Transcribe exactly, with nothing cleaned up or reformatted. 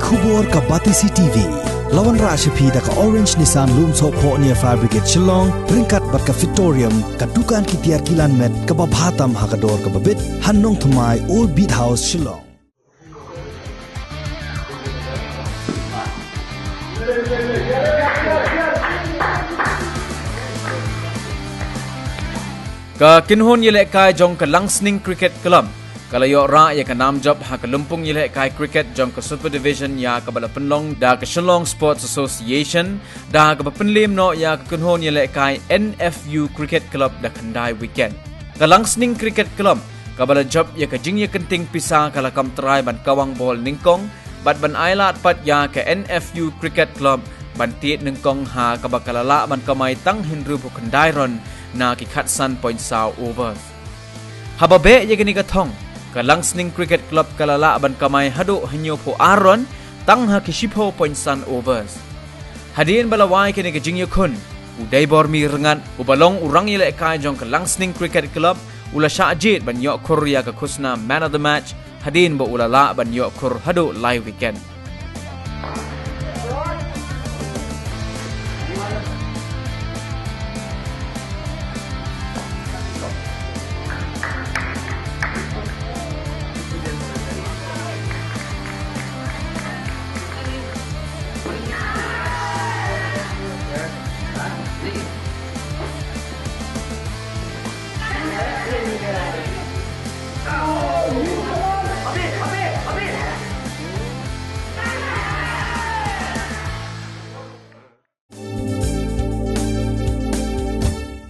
Khubor ka Batesi T V. La wanrah sha phi da ka Orange Nissan Lumsohphoh near Fire Brigade Shillong, ryngkat bad ka Fitorium, ka dukan ki tiar kilan met kaba bha tam ha ka dor kaba bit, ha Nongthymmai, Old Beat House, Shillong. Ka kynhun ïalehkai jong ka Langsning Cricket Club ka la ïoh rah ïa ka nam jop ha ka lympung ïalehkai cricket jong ka Super Division ïa kaba la pynlong da ka Shillong Sports Association, da kaba pynlem noh ïa ka kynhun ïalehkai N F U Cricket Club da khyndai wicket. Ka Langsning Cricket Club kaba la jop ïa ka jingïakynting pisa ka la kam trai ban kawang bol nyngkong, bad ban ailad pat ïa ka N F U Cricket Club ban tied nyngkong, ha kaba ka la lah ban kamai tang hynriewphew khyndai run na ki khatsan point saw over. Haba beh ïa kane ka thong, ka Langsning Cricket Club ka la lah ban kamai haduh hynñiewphew ar run tang ha ki shiphew point san overs. Hadien ba la wai kane ka jingïakhun, u Deibormi Rngat, uba long u rangïalehkai jong ka Langsning Cricket Club, u la shah jied ban ïoh khur ïa ka khusnam Man of the Match, hadien ba u la lah ban ïoh khur haduh lai wicket.